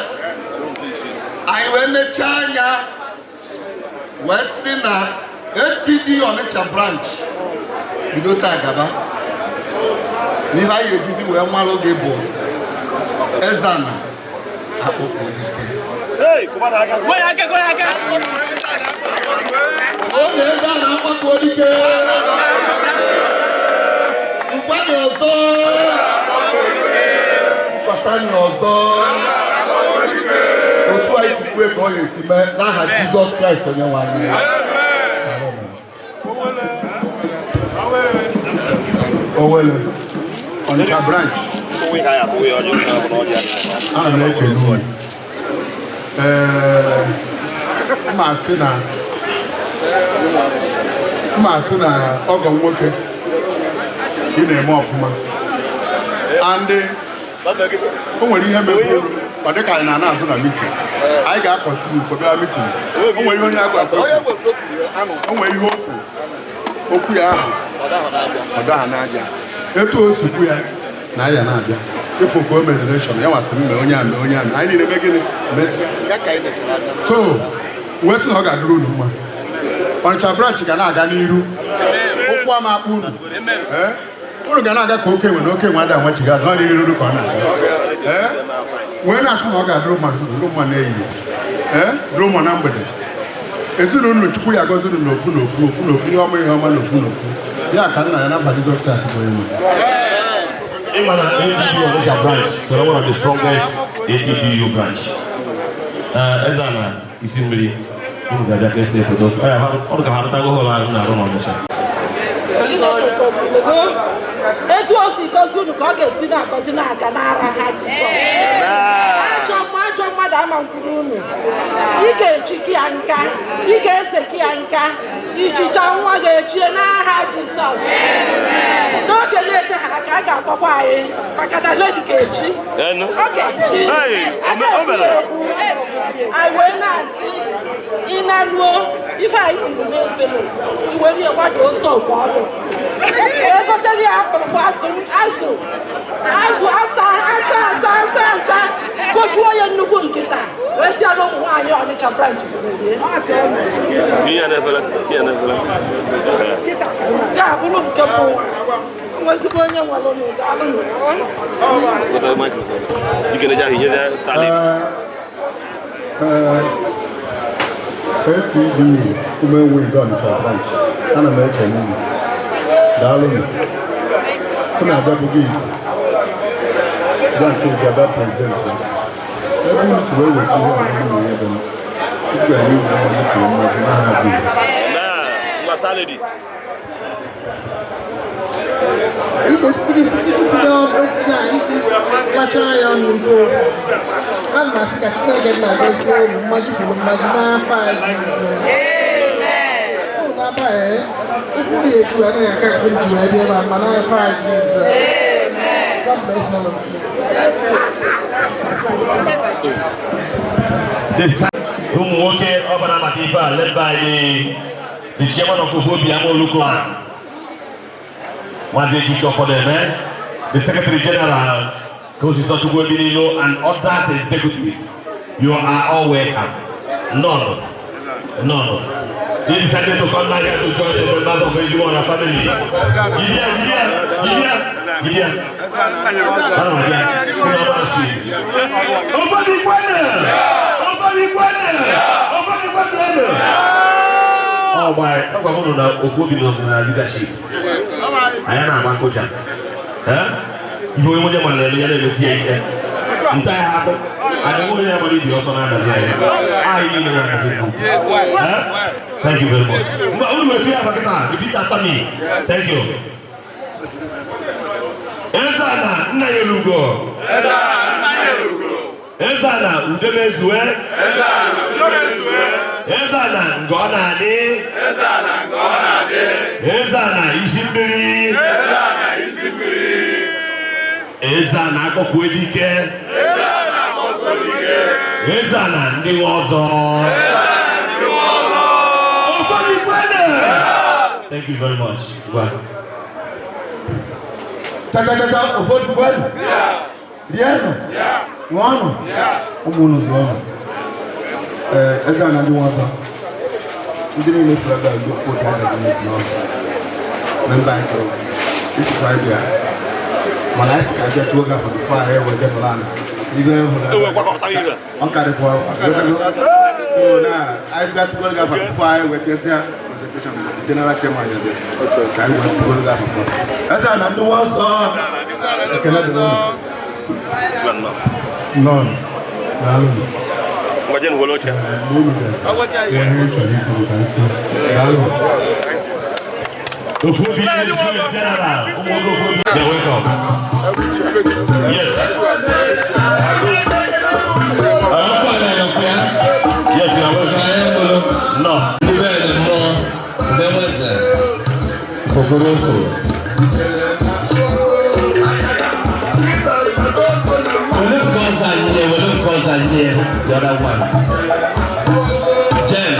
anyị wee nechaa anya wee sị na ATDU Onitsha branch bido taa gaba n'ihe anyị ejizi wee malụ gị bụ Eze-Ana akpụkpọ dike. Oge Eze-Ana akpụkpọ dike nkwanye ọzọ nkwasanye ọzọ otu anyị si kwue ka ọ ga-esi mee n'aha Jizọs Kraịst onye nwe anyị. Owele Onitsha branch, ana m ekele unu. Ee, mma asị na ọgọ nwoke ị na-eme ọfụma, and o nwere ihe meburu ọ dịka anyị na-ana azụ na meeting. Anyị ga-akọntinu kwebere meeting. O nwere ihe onye agwa o nwere ihe okwu okwu ya ahụ ọ daha n'aja etu o si kwu ya na ya na-abịa ịfụ ka o mere donation ya nwasị m mee onye a mee onye a mee anyị niile mee gịnị mesịa. So wee sị na ọ ga-adịrị unu mma. Onitsha branch ga na-aga n'iru, ụkwụ ama akpụ unu. Unu ga na-aga ka oke nwe na oke nwe ada nwachiga azụ ọ riri ruru ka ọ na-aga. Ee, wee na-asị na ọ ga-adịrị mma mma n'ehihie, ee, dịrị mma na mgbede. Ezinụlọ Chukwu ya gọziri n'ofu n'ofu ofu n'ofu ihe ọma ihe ọma n'ofu n'ofu ya ka nna ya n'afa Jizọs Kraịst bụ onye nwe. Ịma na ATDU Onitsha branch nwere one of the strongest ATDU branch. Eze-Ana isi mmiri unu ga-abịa ka esi foto. Ọ ka ha rụtago họlụ ahụ na-arụ n'Ọnịsha. Chineke gọziri gị. Etu o si gọzi unu ka ọ ga-esi na-agọzi na-aga n'ara ha Jizọs. Ajọ mmadụ ama nkwuru unu. Ị ga-echi gị ya nka, ị ga-eze gị ya nka, ichicha nwa ga-echie n'aha Jizọs. N'oge na-ete ha aka, a ga-akpọkwa anyị maka na ledi ga-echi. Ọ ga-echi. A ga-ekwu ekwu. Anyị wee na-asị ị na-ruo ife anyị tiri n'efere iwere ya gbado ose okwe ọnụ. Egoteli ya akpụrụkpụ azụ azụ azụ asa asa asa asa asa kojuo ya nnukwu nkịta wee sị ya na ụmụ nwaanyị Ọnịcha branch rie. Ga-abụrụ nke mbụ nwezigbo onye nwere n'ụdọ alụnụ. ATD Umenwe Ọnịcha branch, ana m ekele unu. Daalụnụ. Unu abịabụghị izu bịa nke bịa prezidenti ebe unu si wee weta ihe ọmụmụ na ihe dị m ga-enye unu mmadụ kwuru mmadụ n'aha Jizọs. Iji tinye okwu na iji lachaa ya ọnụ mfe okwu, ana m asị ka Chineke nna gọzie unu mmaji kwuru mmaji n'afọ a Jizọs. Unu na-abaghị ụkwụ na-eju anaghị aka ka unu ji wee bịa ebe a ma n'afọ a Jizọs. God bless all of you. Ụmụ nwoke ọbara maka ife a led by the chairman of Obobi Amolu clan, Nwanne Ejike Ọfọdụeme, the secretary general Kosiso Chukwuebililo, and others executives. You are all welcome. None. None. He decided to come down here to join the members of Ejiwara family. Gideon, Gideon, Gideon, Gideon. Oh my, I'm na Obobi na leadership. Anyị na-agba nkụja. Ihe onye onye mara ya na-emesi ya ike. Nta ya akụ. Anyị onye ya mara ibi ọsọ na-adazi anyị. Anyị niile na-adazi ekwu. Thank you very much. Mgbe unu wee ya bakịta, repeat after me. Thank you. Ezana nna ya elugo. Ezana nna ya elugo. Ezana udemezue. Ezana udemezue. Ezana nke ọ na-adị. Ezana nke ọ na-adị. Ezana isi mmiri. Ezana isi mmiri. Ezana akọkwu edike. Ezana akọkwu edike. Ezana ndị nwe ọzọ. Ezana ndị nwe ọzọ. Ụfọdụ ikwene. Thank you very much. Ngwa. Cha cha cha cha, ụfọdụ ikwene. Rienụ. Ṅụọnụ. Ụmụ unu zụọnụ. Ezana ndị nwe ọzọ. Ndị niile furu ebe a ndị okwu otu agazi n'otu n'ọzọ. Memba nke isikwa bịa. Mana anyị si ka abịa tụọ gafọ bifo anyị ewe je nọrọ ala. Ibe hụrụ ọ karịkwa. So na anyị bịa tụọ gafọ bifo anyị wee bịasịa presentation na the general chairman ya bịa. Ka anyị wee tụọ gafọ first. Ezana ndị nwe ọzọ. Ekele dịrị unu. None. Daalụnụ. Ofobi General, you're welcome. Yes. Yes, you are welcome. No. The other one. Jen.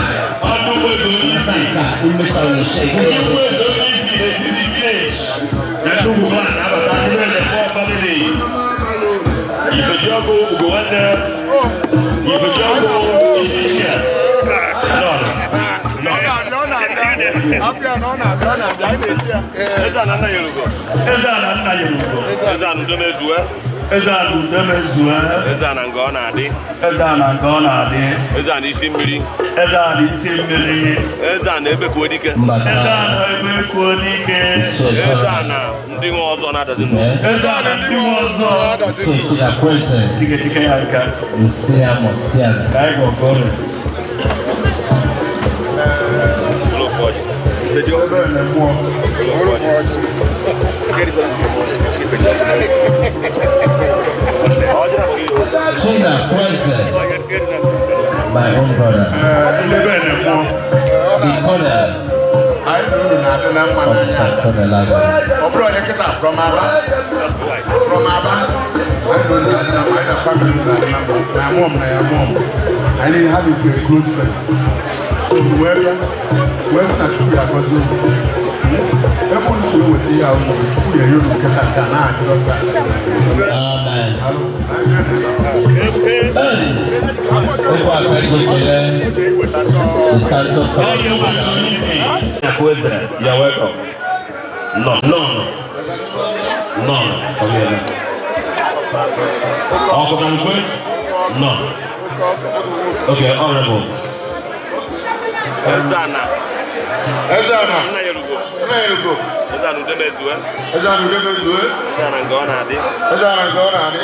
Ezana udemezue. Ezana nke ọ na-adị. Ezana nke ọ na-adị. Ezana isi mmiri. Ezana isi mmiri. Ezana ebekuo dike. Ezana ebekuo dike. Ezana ndị nwe ọzọ na-adazi ndụ. Ezana ndị nwe ọzọ na-adazi ndụ. Tike tike ya nka. Ka anyị gọgọ ọrụ. China Kweze. My own brother. The Colonel. Anyị na unu na-adị na mma n'anya. Officer Colonel Adam. Ọ bụrụ onye kịta from Aba. From Aba. Anyị na unu na-adị na mma, anyị na family unu na-adị na mma. Na mom na ya mom. Anyị have a good friend. So wee bịa, wee sị na Chukwu ya agọzi unu. Ebe unu si wee weta ihe a unu, Chukwu ya enye unu nketa nke a n'aha Jizọs Kraịst. Amen. Okwu akpẹgbẹkẹlẹ the Santos of You're welcome. No, no, no, no. Uncle Kankwe? No. Okay, honorable. Ezana. Ezana. Nna ya erugo. Nna ya erugo. Ezana Udemezue. Ezana Udemezue. Ezana nke ọ na-adị. Ezana nke ọ na-adị.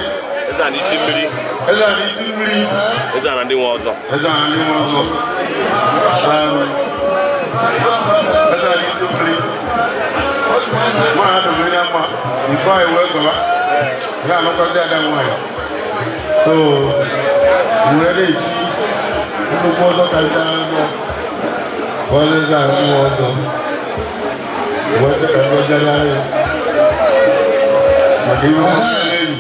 Ezana isi mmiri. Ezana isi mmiri. Ezana ndị nwe ọzọ. Ezana ndị nwe ọzọ. Ezana isi mmiri. Mụ na ha doziri ya mma before anyị wee gọba. Na-anụkọzi ada nwaanyị. So, wee na-eji nnukwu ọzọ karịchara ọzọ. Bọ́lá eze ahụ nwe ọzọ. Wee sị ka ndị ọjọọ ya. Maka ihe ọma enyi.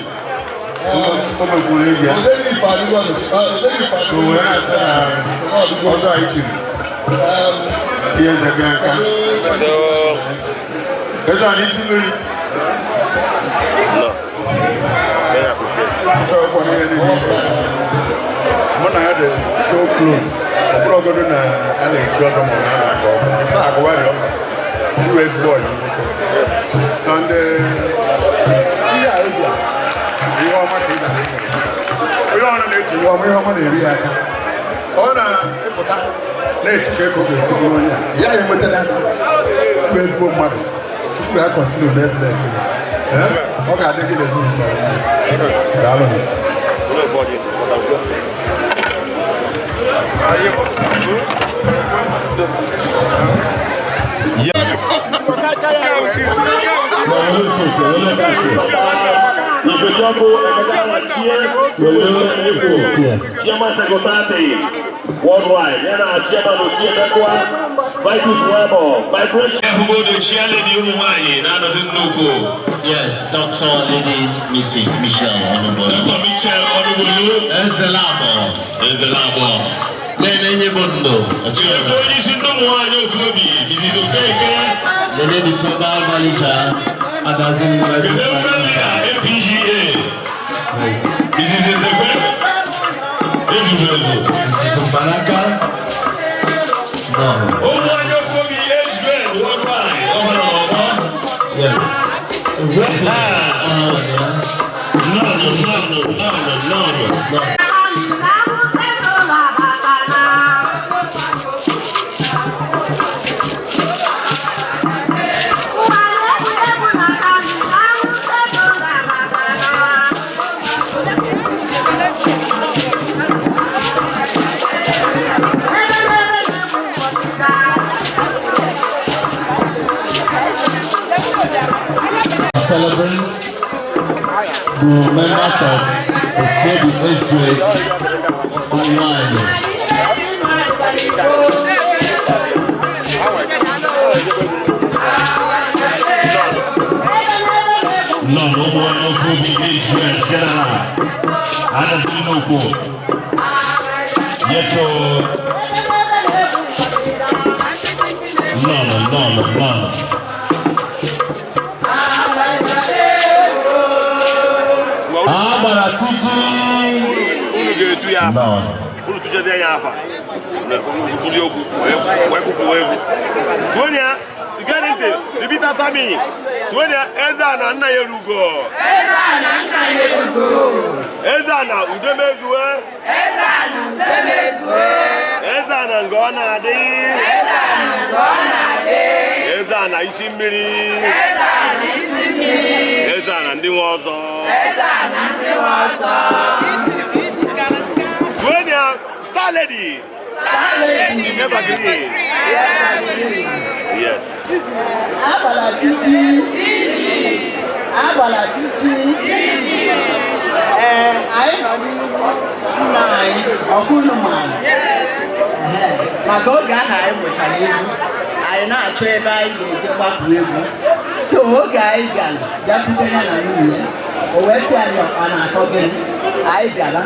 O mekwuru enyi ya. So wee na-asị na ọzọ anyị chiri. Ihe eze gị aka. Eze a n'isi mmiri. No. Very appreciate. Mụ na ya dị so close. Ọ bụrụgodu na a na-echi ọzọ ma ọ na na-aga ọgụ. Ife agụwa dị ọkụ. Iwe ezigbo ọyị nwoke. And ihe a eji a ihe ọma ka ị ga na-eme. Onye ọrụ na-eji ihe ọma na-eri ya aka. Ọ na-epụta na-echi ka ego ga-esi bụrụ onye a. Ya enweta na ntị. Iwe ezigbo mmadụ. Chukwu ya kọntinu na-eblesi. Ọ ga-adị gị n'ezinụlọ. Daalụ. Chairman Secretary worldwide, yana chairman Osi-Emekwa, Vitus Webo, Vibration. Ebugodo chair lady ụmụ nwanyị na-anọdụ nnukwu. Yes, Dr. Lady Mrs. Michelle Onubolu. Dr. Michelle Onubolu. Ezelabo. Ezelabo. Na-enye bụ ndụ. Ebe onye isi ndị ụmụ nwanyị otu obi, Mrs. Okeke. The Lady Tribal Manager, Adazin Kedu leader APGA? Mrs. Ezekwe. Ezubezu. Mrs. Mbaraka. No. Ụmụ nwanyị otu obi Israel worldwide, gọvanọ n'ọgbọ. Yes. No, no, no, no, no, no. Celebrate the members of Okobi Esgrade Online. No, no one Okobi Esgrade General. Adazinoko. Yes, so. No, no, no, no. Agbara tiji. Unu ga-etu ya afa. Unu tụchazie ya afa. Unu tụlie okwu, wee kwupụ egwu. Tụọ ya, ige ntị, repeat after me. Tụọ ya, eze a na nna ya erugo. Eze a na nna ya erugo. Eze a na Udemezue. Eze a na Udemezue. Eze a na nga ọ na-adị. Eze a na nga ọ na-adị. Eze a na isi mmiri. Eze a na isi mmiri. Eze a na ndị nwe ọzọ. Eze a na ndị nwe ọzọ. Tụọ ya, Star Lady. Star Lady. Evergreen. Yes. Agbala tiji. Agbala tiji. Ee, anyị Anyị nọ n'ihu nna anyị ọkwụnụ maara maka oge ahụ anyị mụchara egwu, anyị na-achọ ebe anyị ga-eje gbapụ egwu. So oge anyị bịara bịakwute ya na nwunye ya, o wee sị anyị ọ na-atọ gịnị anyị bịara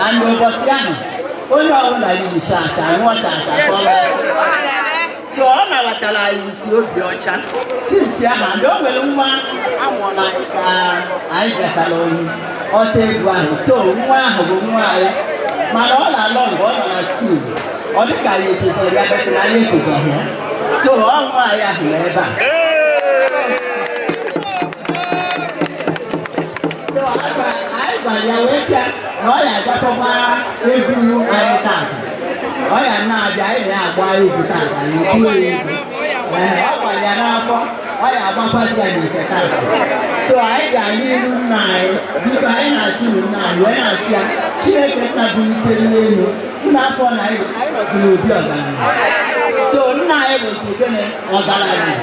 anyị ụbọchị ahụ, onye ọbụla yiri chacha ṅụọ chacha kọrọ. So ọ nabatara anyị with obi ọcha since ahụ, and o nwere nwa amụrụ anyị ka anyị bịatara ohu ọsọ egwu ahụ. So nwa ahụ bụ nwa anyị, mana ọ na-alọ mgbe ọ nọ na school, ọ dị ka anyị echezọrọ ya, but na anyị echezọrọ ya. So ọ nwa anyị ahụ nọ ebe a. So anyị gwara ya wee sị ya na ọ ya agakọba egwu anyị tata, ọ ya na-abịa, anyị na-agba egwu tata, anyị etinye ya egwu. Ee, ọ gwara ya n'afọ ọ ya agbakwazi ya n'ike tata. So anyị ga n'iru nna anyị, biko, anyị na-achụ nna anyị wee na-asị ya, Chineke nna bulitere elu nna afọ na anyị nọzi n'obi ọgaranya. So nna anyị bụzi gịnị? Ọgaranya.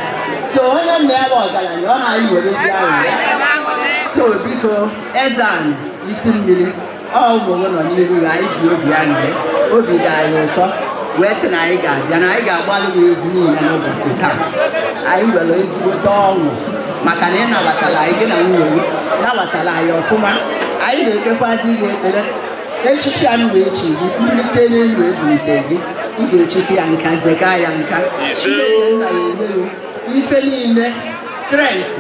So onye nna ya bụ ọgaranya, ọ na anyị werezi ahụ ya. So biko, eze anyị isi mmiri, ọ ụmụ gị nọ n'iru gị, anyị ji obi aṅụrị, obi dị anyị ụtọ wee sị na anyị ga-abịa na anyị ga-agbalụ gị egwu niile n'ụbọchị taa. Anyị nwere ezigbote ọṅụ maka na ị nabatara anyị, gị na nwunye gị nabatara anyị ọfụma. Anyị na-ekpekwazi gị ekpere, echichi anyị wee chi gị mbilite n'elu, ebulite gị, ị ga-echekwa ya nka, zega ya nka. Chineke nna ya enye gị ife niile, strength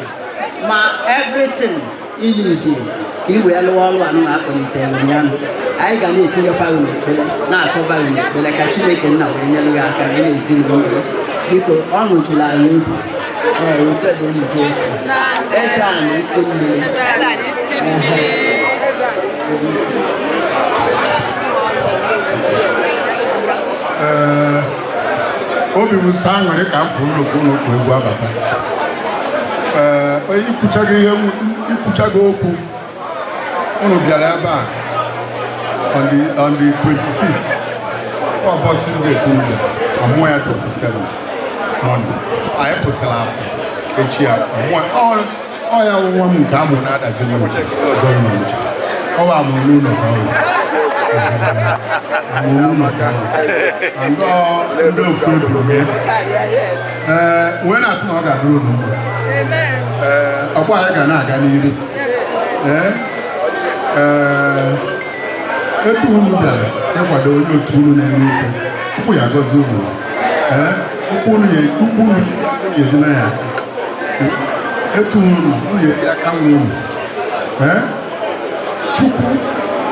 ma everything ị need ka ị wee lụọ ọrụ anụ akpọlitere ụnyaahụ. Anyị ga na-etinyekwa gị n'ekpere, na-akọba gị n'ekpere, ka Chineke nna wee nyere gị aka gị na ezinụlọ gị. Biko, ọṅụ juru anyị obi. Ee, otu dị Jesu, eze a na isi mmiri. Ee, obi m sọ aṅụrị ka m fụrụ nnukwu nnukwu egwu abata. Ee, onye ikwuchago ihe, ikwuchago okwu. Unu bịara ebe a on the 26th, ọ Boxing Day ka unu bịara, amụọ ya 27th Monday. Anyị pụsịrị afọ echi ya amụọ ya. Ọ ya wụ nwa m nke amụrụ na-adazi n'uche ọzọ m n'uche. Ọ bụ amụrụ n'ụlọ ka ọ wụ. Amụrụ n'ụlọ ka ọ wụ. And ọ ndị ofu ebi mee. Ee, wee na-asị na ọ ga-adịrị unu mma. Ee, ọgbọ anyị ga na-aga n'iru. Ee, ee, etu unu bịara ịkwado onye otu unu na-eme ife, Chukwu ya agọzie unu. Ee, ụkwụ unu ụkwụ unu ga-eji na ya. Etu unu unu ga-eji aka nwa unu. Ee, Chukwu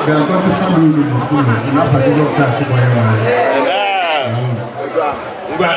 ga-agọzi family unu bụ ofu na ofu n'afa Jizọs Kraịst bụ onye nwe anyị. Ngwa.